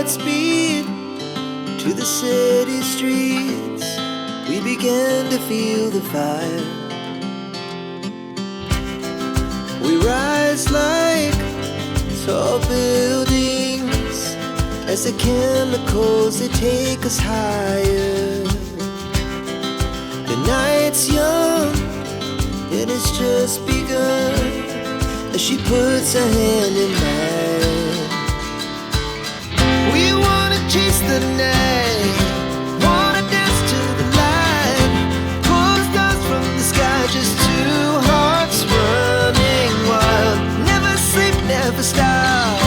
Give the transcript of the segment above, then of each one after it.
hearts beat to the city streets. We began to feel the fire. We rise like tall buildings as the chemicals they take us higher. The night's young and it's just begun as she puts her hand in mine. We wanna chase the night, wanna dance to the light, pull the stars from the sky, just two hearts running wild. Never sleep, never stop.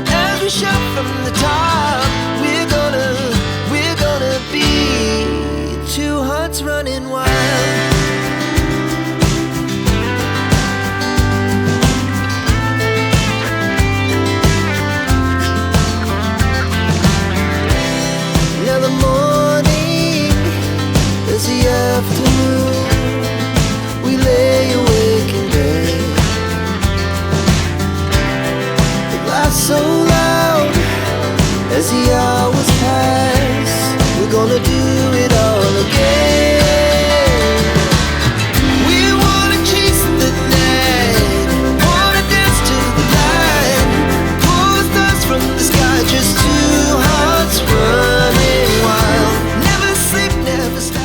As we shout from the top, we're gonna be two hearts running wild. Now the morning is the afternoon. We lay awake in bed. The laughs so loud as the hours pass. We're gonna do it all again. We wanna chase the night, wanna dance to the light, pull the stars from the sky, just two hearts running wild. Never sleep, never stop.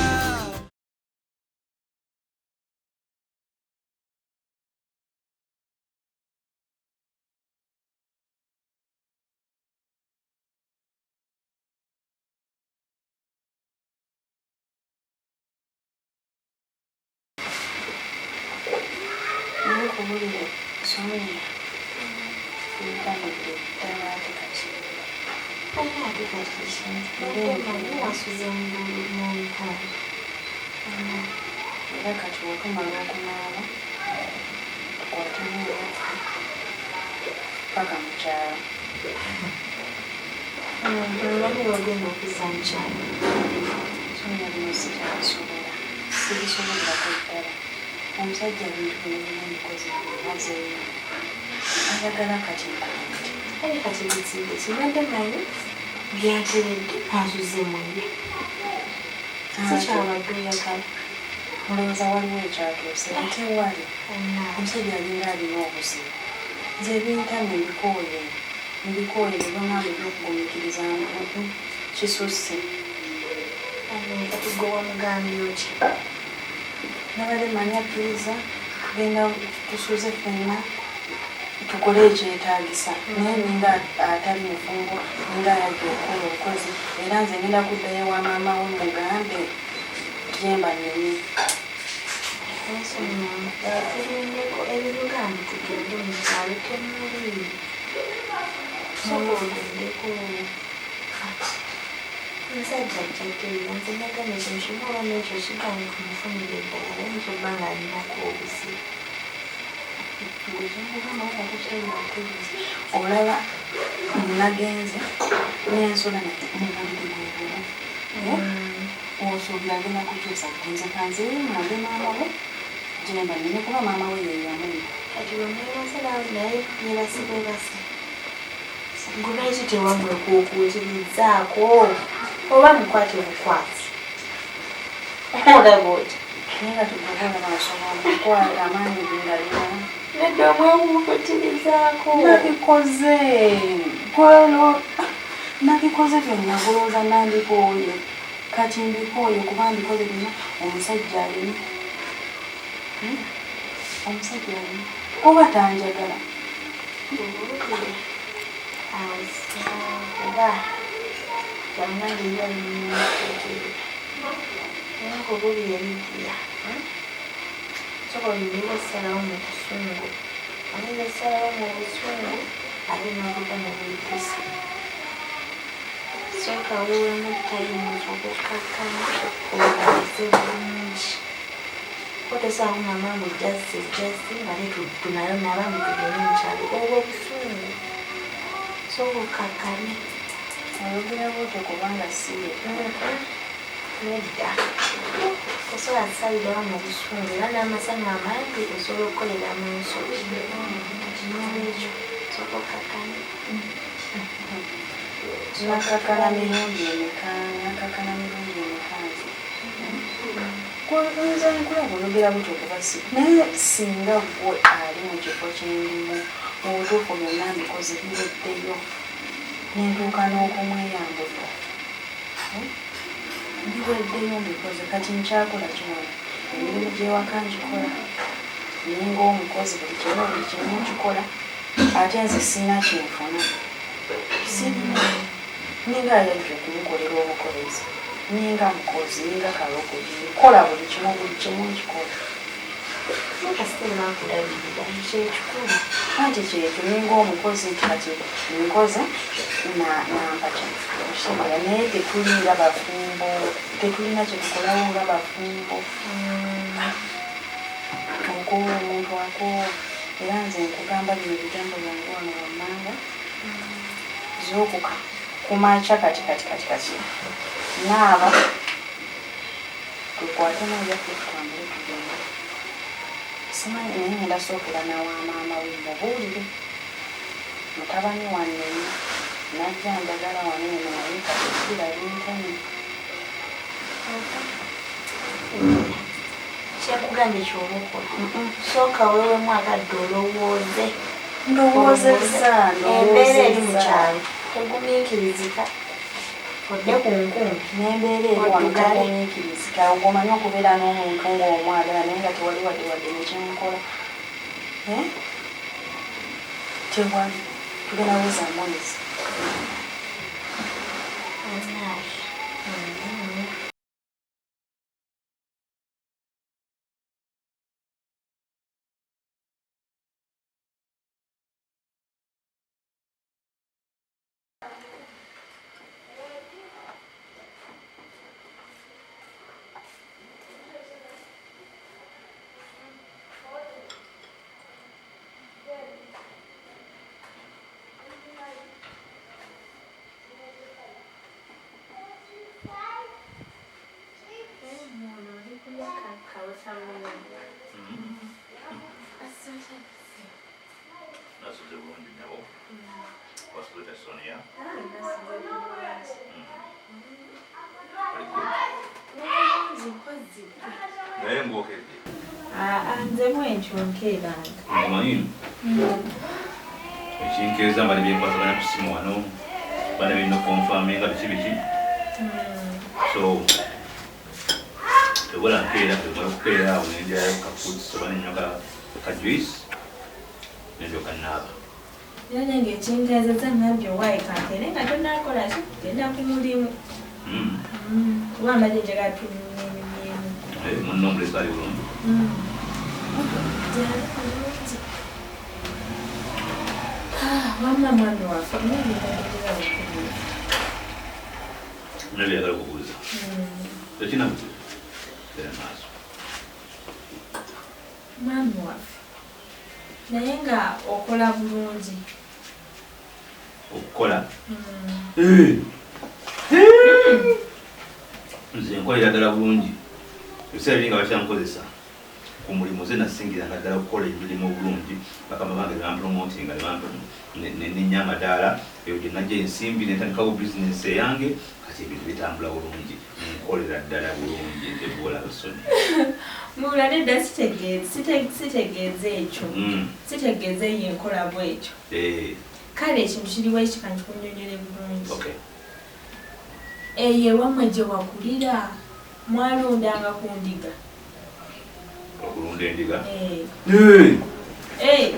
Naye Sonia, ntambudde ddala ate kati. Alina ate kati ki? Mbadde mmanyi wasuze mu bikaali. Era kati bw'otumala okunaaba tukwatemu ewaffe paka mu kyalo. Olabye wagenda okuzza mu kyalo. Sonia bino sikyabisobola, sibisobolerako ddala. Omusajja ebintu bino byonna mbikoze bimazeeyo. Ayagala kati nkola. Kale kati bizibu ki? Mbadde mmanyi byateredde asuze mwenna. Si kyabadde oyagala. Olowooza waliwo ekyatuuse ate wali omusajja alinga alina obuzibu. Nze ebintamye mbikooye, mbikooye bye bangamba eby'okugumiikiriza kisusse. Kati gwe wamugambye otya? Nabadde mmanyi akkiriza tugenda tusuze ffenna tukole ekyetaagisa naye ninga atali mufumbo ninga ayajja okukola obukozi era nze ngenda kuddayo ewa maama we mugambe gyemba nnyini. Ensonga tulindeko ebivuga mbu tugende mu kyalo temuli. Sooka olindeko. Omusajja ajja tereera nze nagambye ekintu kimu oba n'ekyo kigaanye tumufunire eddagala ayinza okuba ng'alinako obuzibu. Gwe ky'omugamba oba tokyalina butereevu olaba nagenze n'ensula mu buliri bwe bumu. Osuubira agenda kukyusa ddi? Nze kanzireyo mmage maama we gyemba nnyini kuba maama we ye yamumpa. Kati bwe mwebase naye yeebase bwebase. Gwe lwaki tewamwekuukuutirizzaako oba mukwate bukwasi? Olaba otya? Naye kati gwe oba olaba nsobola okukwata amaanyi ge ngalina. Nedda omwekuukuutirizaako. Nabikoze gwelo nabikoze byonna golowooza nandikooye kati mbikooye kuba mbikoze byonna omusajja alina omusajja alina oba tanjagala. Oba bannange biba bimutegeera. Naye nkubulire Lydia, sooka olindeko ossalawo mu busungu. Oyinza ossalawo mu busungu ate n'ovuga ne wejjusa. Sooka weewemu tayimu osooke okkakkane olowooze bulungi. Kuba tosobola kungamba mbu just just ng'ate tumale onaaba mbu tugende mu kyalo. Obwo busungu. Sooka okkakkane. Oyogera bw'otyo kubanga si ye. Nedda. Tosobola kusalirawo mu busungu era n'amasanyu amangi osobola okukolera mu nsobi. Kati n'olwekyo sooka okkakkane. Nakakana mirundi emeka, nakakana mirundi emeka nze. Nze nkulaba oyogera butyo kuba si naye singa ggwe ali mu kifo kyendimu mu butuufu byonna mbikoze biweddeyo nentuuka n'okumweyambulira. Biweddeyo mbikoze kati nkyakola kino emirimu gy'ewaka ngikola ninga omukozi buli kimu buli kimu nkikola ate nze sirina kyenfuna sirina ninga ayajja okumukolera obukolezi ninga mukozi ninga kalogoyi nkola buli kimu nkikola. Kyekikulu anti kyekyo ninga omukozi nti kati nkoze nampa kino naye tetuli nga bafumbo tetulina kyetukolawo nga bafumbo. Okoowa omuntu akoowa era nze nkugamba bino ebigambo byange wano wammanga zuukuka kumakya kati kati kati kati naaba tukwate n'ebyaffe tutambule tugende. Simanyi naye ngenda sookera nawa maama we mubuulire mutabani wannenya najja njagala wano eno naye kati mpulira bintamye. Kyekugambye ky'oba okola sooka weewemu akadde olowooze. Ndowoozezza Embeera eri mu kyalo tegumiikirizika odde ku nkumbi n'embeera eri wano tegumiikirizika omanyi okubeera n'omuntu ng'omwagala naye nga tewali wadde wadde nekyemukola. Tewali tugenda weza mwezi. Nasuze bulungi nnyabo. Wasuze Sonia? Oli good? Naye ng'okedde? Nze bwentyo nkeeranga. Omanyi ekinkeeza mbadde byenkwatagana ku ssimu wano bana birina okukonfaminga biki biki. So tebola nkeera bwemala okukeera awo nendyayo ka fruits oba nenywa ka juice nendyoka naaba. Era nange ekinkeezezza ngambye owaaye kankeere nga tonaakola ki genda ku mulimu. Kuba mbadde njagala tunyumyemu. Munno omulezi ali bulungi? Gyali bulungi. Wamma mwami waffe nabye njagala okubuuza. Nabye njagala okubuuza. Tekina buzibu. Genda maaso. Mwami waffe naye nga okola bulungi. Okukola? Nze nkolera ddala bulungi. Ebiseera biri nga bakyankozesa ku mulimu nze nasingiranga ddala okukola emirimu obulungi bakama bange ne bampromotinga ne nninnya amadaala eyo gye najja ensimbi ne ntandikawo bizinensi eyange kati ebintu bitambula bulungi nkolera ddala bulungi nze gw'olaba Sonia. Mula nedda sitegeeza ekyo sitegeeza eyo enkola bwetyo. Kale ekintu kiriwo ekyo kankikunnyonnyole bulungi. Eyo ewammwe gye wakulira mwalundanga ku ndiga? Okulunda endiga?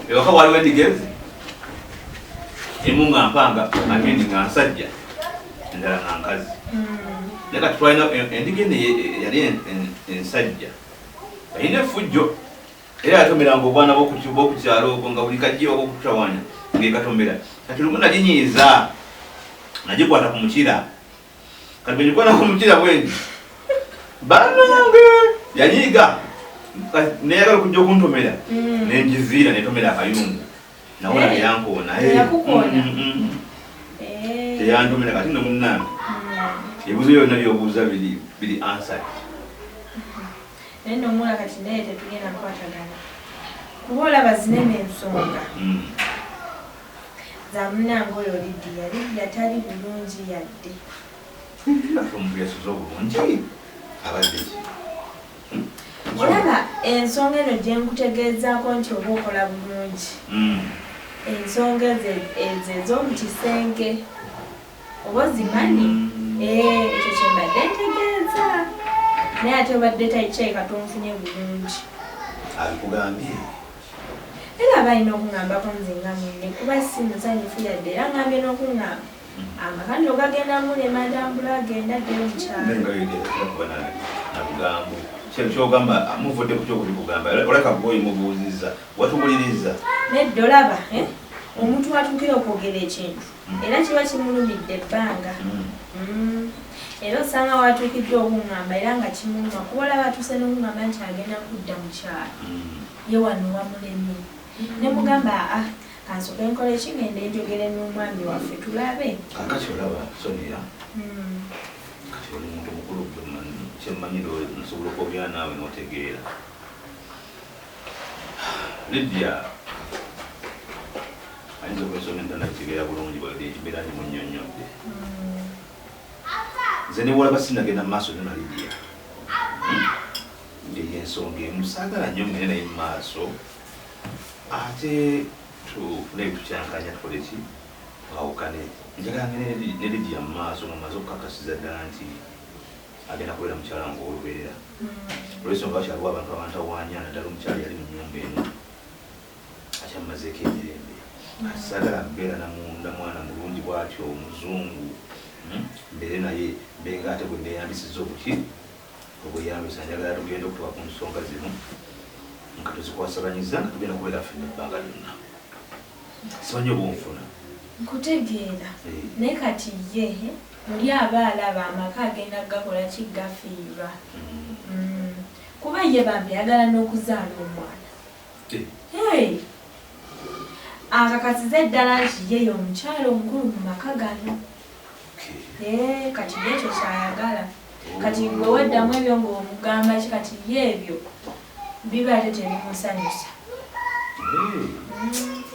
Ewaka waliwo endiga ezi? Emu nga mpanga ate endi nga nsajja endala nga nkazi. Naye kati twalina endiga eno yali ensajja erina effujjo era yatomeranga obwana bw'oku kyalo okwo nga buli kajja ewaka okututawaanya ng'ekatomera. Kati lumu naginyiiza nagikwata ku mukira kati bwe ngikwata ku mukira bwenti bannange yanyiiga neyagala okujja okuntomera nengiviira netomera akayungu nawona teyankoona. Teyantomera kati nno munnange ebibuuzo byonna by'obuuza biri answered. Naye nno omuwala kati naye tetugenda kukwatagana kuba olaba zinene ensonga. Za munnange oyo Lidiya. Lidiya tali bulungi yadde. Ate omuntu yasuze obulungi abadde ki? Olaba ensonga eno gye nkutegeezaako nti oba okola bulungi. Ensonga ezo ezo ez'omu kisenge oba ozimanyi? Eh, ekyo kye mbadde ntegeeza. Naye ate obadde takyeka tonfunye bulungi. Abikugambye? Era aba alina okungambako nze nga munne kuba si musanyufu yadde era angambye n'okungamba amaka nno gagenda mulema ntambula agenda addeyo mu kyalo. Kuba na lugambo kyogamba muvudde ku kyokubikugamba oleka gwoyi mubuuzizza watuwuliriza. Nedda olaba eh? Omuntu atuukira okwogera ekintu era kiba kimulumidde ebbanga. Era osanga watuukiddwa okungamba era nga kimuluma kuba olaba atuuse n'okungamba nti agenda kudda mu kyalo. Ye wano wamulemye. Ne mugamba aa kansooke nkole ki ngende njogere n'omwami waffe tulabe. Kakati olaba Sonia, kati oli muntu mukulu gwe kyemmanyi nsobola okwogera naawe n'otegeera. Lydia ayinza okuba ensonga eno tannagitegeera bulungi bw'alabye embeera ngimunnyonnyodde. Nze ne bw'olaba sinnagenda mu maaso nnyo na Lydia. Eyo ensonga emu saagala nnyo ngende naye mu maaso ate tufune ebitukyankanya tukole ki twawukane. Njagala ngende ne Lydia mu maaso nga mmaze okukakasiza ddala nti agenda kubeera mukyala wange ow'olubeerera. Olw'ensonga wakyaliwo abantu abantawaanya naddala omukyala eyali mu nnyumba eno akyammazeeko emirembe. Kati saagala mbeera na munda mwana mulungi bw'atyo omuzungu mbeere naye mbe ng'ate gwe neeyambisizza obuki obweyambisa. Njagala tugende okutuuka ku nsonga zino nga tuzikwasaganyiza nga tugenda kubeera ffenna ebbanga lyonna. Simanyi oba onfuna. Nkutegeera naye kati ye muli aba alaba amaka agenda gakola ki gafiirwa. Kuba ye bambi ayagala n'okuzaala omwana. Hey! Akakasize ddala nti ye y'omukyala omukulu mu maka gano. Eh, kati ye ekyo ky'ayagala. Kati gwe weddamu ebyo ng'omugamba ki kati ye ebyo biba ate tebimusanyusa.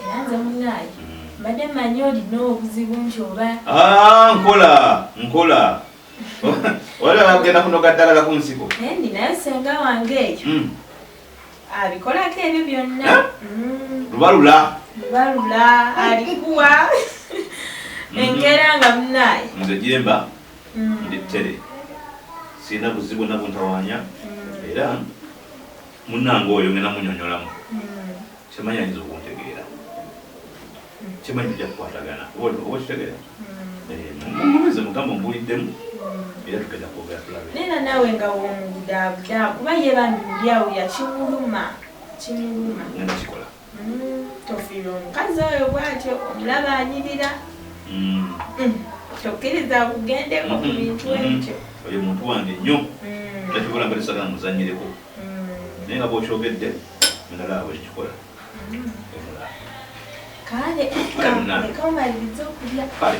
Era nze munnaaye mbadde mmanyi olina obuzibu nti oba Ah, nkola nkola wali agenda kunoga ddagala ku nsiko. Naye ninayo ssenga wange eyo abikolako ebyo byonna. Lubalula. Lubalula alikuwa enkeera nga munnaaye. Nze jemba ndi tere sirina buzibu bwonna buntawaanya era munnange oyo ngenda munyonyolamu kyemanyi ayinza okuntegeera kyemanyi tujja kukwatagana oba okitegeera mumubuuze mugamba ombuuliddemu era tugenda kwogera tulabe. Naye naawe nga womubudaabuda kuba ye bambi buli awo yakimuluma kimuluma. Ngenda kikola. Tofiirwa omukazi oyo bw'atyo omulaba anyirira. Tokkiriza kugendeko ku bintu ebyo. Oyo muntu wange nnyo era kyobola mbadde sagala muzannyireko naye nga bw'okyogedde endala bwe kikola. Kale leka omalirize okulya. Kale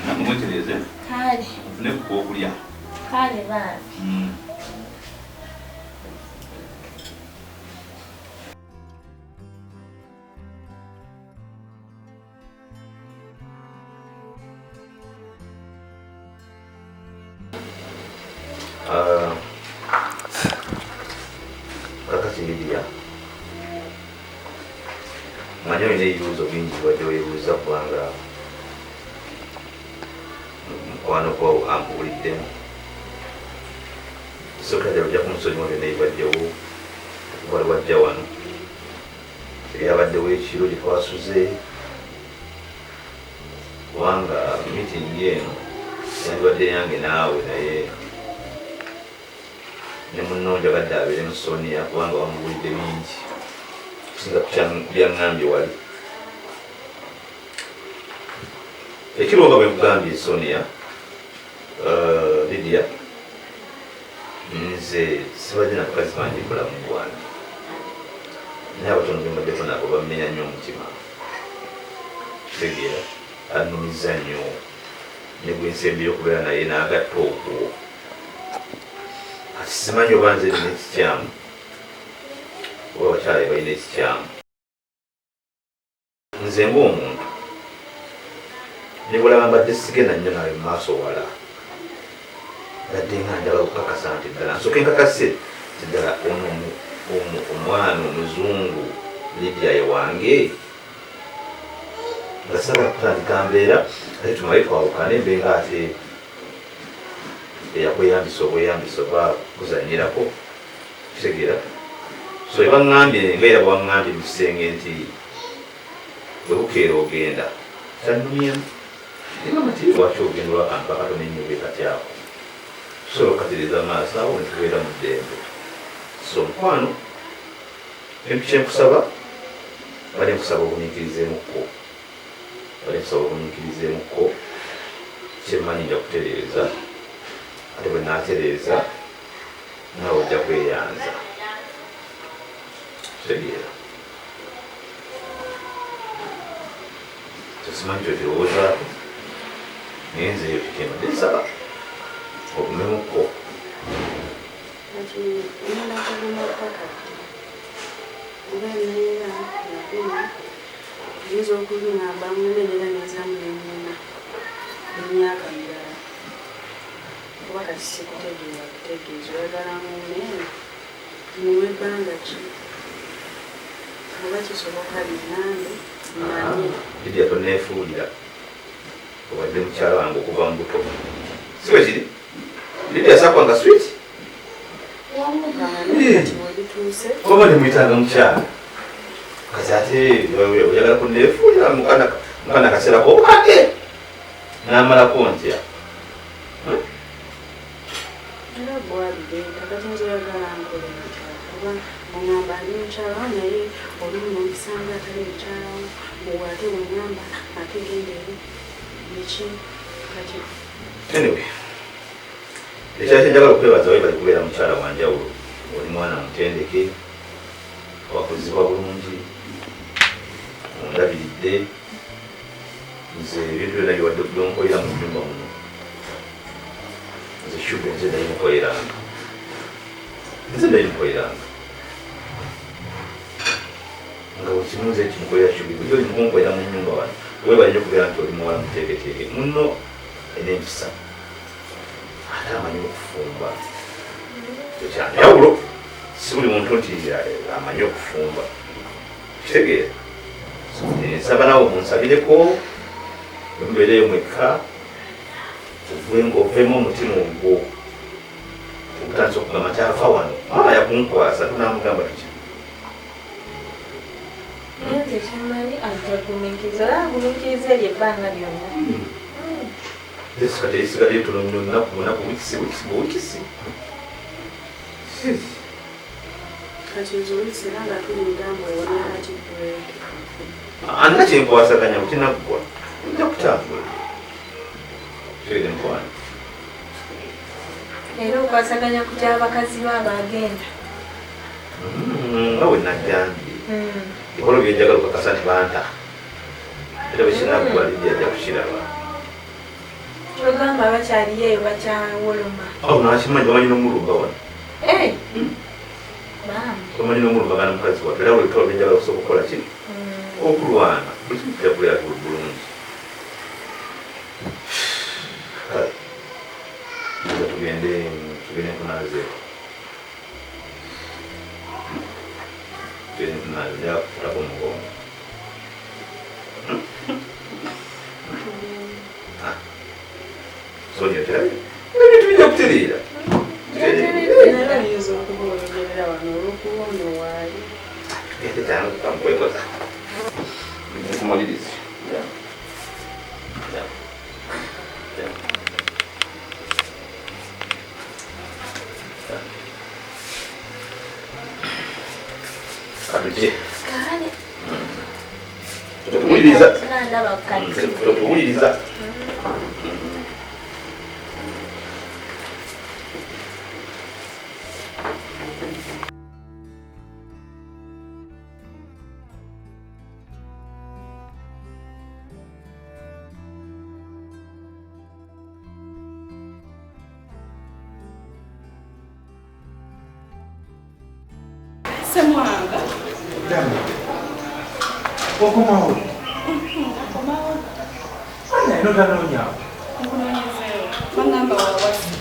namwe mwetereeze. Kale. Mufune ku k'okulya. Kale bambi. Kakati Lydia, manyi olina ebibuuzo bingi by'obadde weebuuza kubanga mukwano gwo ambuuliddemu. Sookera ddala ojja kunsonyiwa byonna ebibaddewo okuva lwe wajja wano, ebyabaddewo ekiro gye twasuze, kubanga miitingi eno yandibadde yange naawe naye ne munno njagadde abeere mu Sonia kubanga wamubuulidde bingi okusinga ku byaŋŋambye wali. Ekiro nga bwe nkugambye Sonia, Lydia, nze sibadde na bakazi bangi mu bulamu bwange naye abatono be mbaddeko nabo bammenya nnyo omutima. Kitegeera annumizza nnyo ne gwe nsembyeyo okubeera naye n'agatta okwo. Kati simanyi oba nze nina ekikyamu oba abakyala be balina ekikyamu. Nze ng'omuntu Ne bwolaba mbadde sigenda nnyo nawe mu maaso wala, badde nga njagala okukakasa nti ddala nsooke nkakase nti ddala ono omwana omuzungu Lydia ye wange, nga saagala kutandika mbeera ate tumale twawukane mbe nga ate eyakweyambisa obweyambisa oba kuzannyirako, kitegeera. So bwe baŋŋambye nga era bwe baŋŋambye mu kisenge nti bwe bukeera ogenda, kyannumyemu. Naye ngamba nti lwaki ogenda olw'akantu akatono ennyo bwe kati ako, tusobola okukatereeza maaso awo ne tubeera mu ddembe. So mukwano, kye nkusaba, mbadde nkusaba ogumiikirizeemukko, mbadde nkusaba ogumiikirizeemukko, kye mmanyi nja kutereeza, ate bwe naatereeza naawe ojja kweyanza. Kitegeera? Simanyi ky'okirowoozaako, naye nze ekyo kye mbadde nsaba ogumemukko. Kati ngenda kuguma paka ddi? Kuba embeera naguma, oyinza okubingamba ngume neera nenziramu nenguma emyaka mirala. Kuba kati sikutegeera butegeezi, oyagala ngume ngume ebbanga ki? Oba kisoboka bingambe mmanye. Lydia tonneefuulira, obadde mukyala wange okuva mu buto, si bwe kiri? Lydia saakwanga sweet? Wamugamba naye kati webituuse. Oba nemuyitanga mukyala, kati ate oyagala kunneefuulira mukana akaseera k'obukadde n'amalako ntya? Era gwabireeta, kati nze oyagala nkole ntya? Kuba oŋŋamba ndi mukyala wo naye olumu n'ompisanga atali mukyala wo, ate bw'oŋŋamba ate genda eri biki kati. Anyway, ekirala kye njagala okwebaza, weebale kubeera mukyala wa njawulo, oli mwana mutendeke, wakuzibwa bulungi, ondabiridde, nze ebintu byonna by'obadde by'onkolera mu nnyumba muno, nze Shuga nze nabimukoleranga, nze nabimukoleranga nga buli kimu nze kimukolera Shuga, buli oli mukunkolera mu nnyumba wano. Weebale nnyo okubeera nti oli muwala muteeketeeke munno n'empisa, ate amanyi okufumba, ekyo kya njawulo, si buli muntu nti amanyi okufumba, kitegeera. Nsaba naawe munsabireko bwe mubeereyo mwekka, oveemu omutima ogwo ogutandise okugamba nti ava wano, maama yakunkwasa, tunaamugamba tutya? Naye nze kyemmanyi ajja gumiikiriza, era agumiikiriza eryo ebbanga lyonna. Kati esigaddeyo ttono nnyo, nnaku bunaku, wiikisi, wiikisi, wiikisi. Kati ezo wiikisi era nga tulinda mbu ewone kati break. Andina kye nkwasaganya bwe kinaggwa nja kutambula. Kitegeere mukwano. Era okwasaganya ku ky'abakazi bo abagenda. Nga bwe nagambye, ebikolo bye njagala okakasa nti banta, era bwe kinaggwa Lydia ajja kukiraba. Ky'ogamba bakyaliyo eyo bakyawoloma. Awo nakimanyi bamanyi n'omulumba wano. Bambi. Bamanyi n'omulumbagana mukazi wattu, era buli lutalo lwe njagala okusooka okukola ki? Okulwana, buli kimu kijja kubeera bulungi. Kale nza tugende, tugende nkunaazeeko, tugende nkunaaze, njagala kukutako mugongo. Sonia okirabye, ebintu bijja kutereera. Naye oyinza okuba oyogerera wano olw'okuba ono waali. Tugende jangu kankwekoza nkumalirize. Katujje. Kale. Totuwuliriza. Tunandaba kati. Totuwuliriza. Semwanga. Okomawo. Notanonyawo. Nkunoonyezeewo. Bangamba wawasi.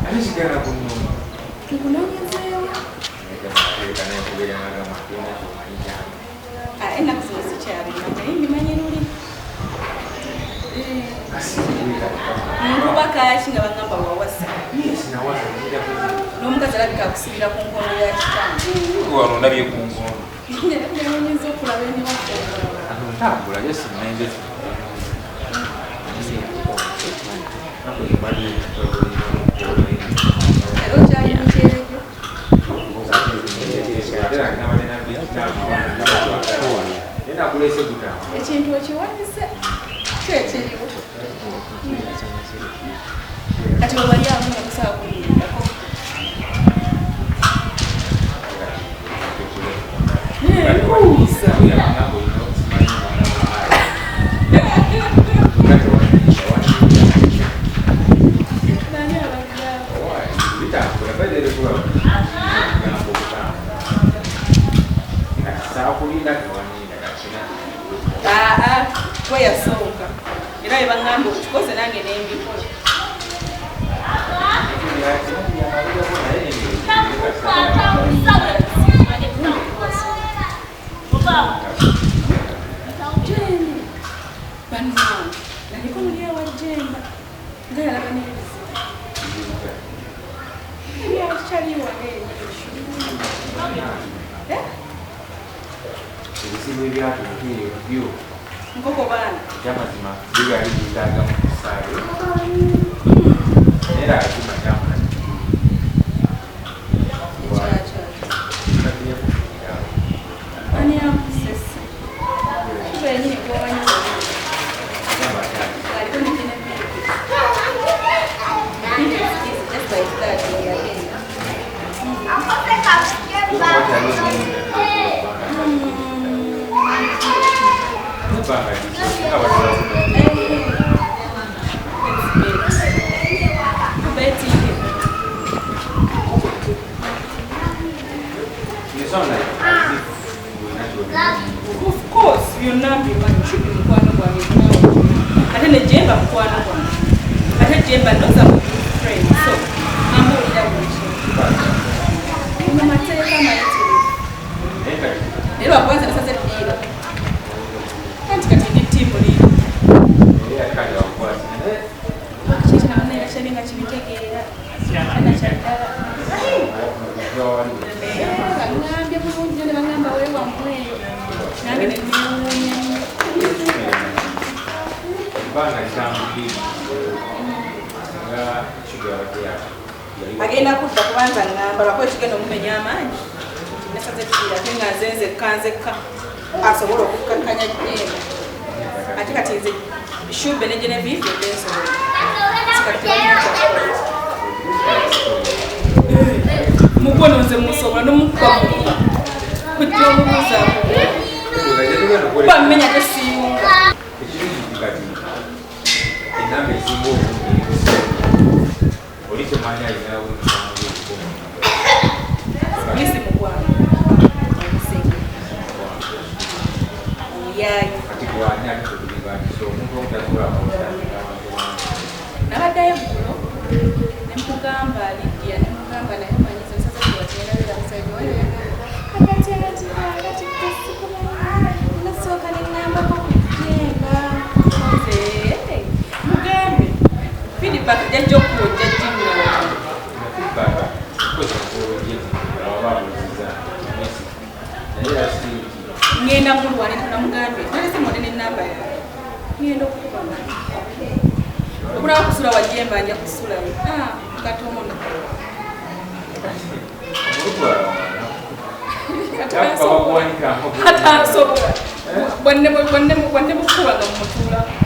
Ate kigenda kunnuma. Nkunoonyezeewo. Ennaku zino sikyabima naye mbimanyi luli. Nkuba kaaki nga bangamba wawasa. N'omukazi alabika akusibira ku nkondo ya kitange. Wano ndabye ku nkondo. Newuunyizza okulaba emiwako. Ntambula yo sinnenze. Era okyali mukyere gyo. Ekintu okiwanise ki ekiriwo? Kati bwe wali awo nga tosobola kuyingirako. Mbuuza. Bani abadde awo? Aa, gwe yasooka. Era bwe baŋŋamba okikoze nange ne mbikola. Jemba. Bannange, naliko muli ewa Jemba. Nga yalaba n'ebizibu. Ebyakyaliwo n'ebyo. Ebizibu ebyatuuka eyo byo. Nkoko baana. Ekyamazima bibaali byetaaga mu kusaayo. Naye era akima kyamala. Ani akusese? Kiba yennyini gw'omanyi bulungi. Aliko ne Genevieve. Just like that, yagenda. Of course, byonna mbimanyi. Shubi mukwano gwange ate ne Jemba mukwano gwange. Ate Jemba ndoza mu friend, so ambuulira buli kimu. Mu mateeka mayitirivu. Naye lwakuba nze nasaze ddiiro. Anti kati ndi ttiimu liiru. Kiki naonna era kyabi nga kibitegeera. Kyana kya ddala. Baŋŋambye bulungi nnyo ne baŋŋamba weewammwe eyo. Nange ne neewuunya nnyo. Agenda kudda kubanza ŋŋamba lwakuba ekigenda omumenya amaanyi. Nasaze ddiiro ate nga nze nzekka nzekka asobola okukkakkanya Jemba. Ate kati nze Shube ne Genevieve bensobola. Mukono nze musobola n'omukuba mukuba. Kujja omubuuzaako. Kuba mmenya tesiiwunga. Ekirungi kati enamba esinga obungi oli tomanyi alinawo emisango ebikumi. Polisi mukwano. Omusege. Omuyaayu. Kati gwani ate tetulibanisa omuntu omutasobola kuwasanga abantu bangi. Nabaddeyo eggulo ne mugamba Lydia ne mugamba naye omanyi nze nsaze kuwateerabira musajja oyo yagamba kati ati kati sikumanya nasooka ne ŋŋambako ku Jemba. Nze mugambe feedback jajja okuwa ojja ginnoonya. Feedback koza oba abuuziza naye era still Ŋŋenda mulwanira namugambye nalese mwone n'ennamba yange. Ŋŋenda okukuba okulaba kusula wa Jemba nja kusulayo. Katono. Atansobola. Bwanne mukuba nga mumutuulako.